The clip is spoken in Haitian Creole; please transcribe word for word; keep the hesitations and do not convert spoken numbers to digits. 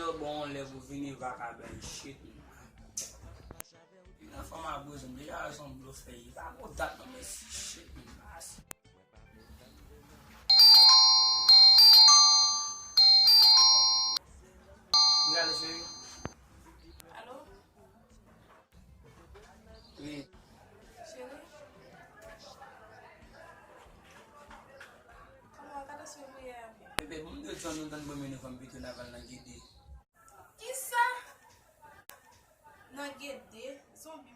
Yo bon lè pou vini vagabon shit. Yon fanm a bouzou m deja wè se yon blofè li pa gon dat non mesye shit. Wi, alo cheri. Alo? Wi. Cheri? Kòman, ka ta sou priye a? Bebe, bon, m dwe tann nou tann premye novanm pito n a pral nan Gede. Kisa? Nan Gede? Zonbi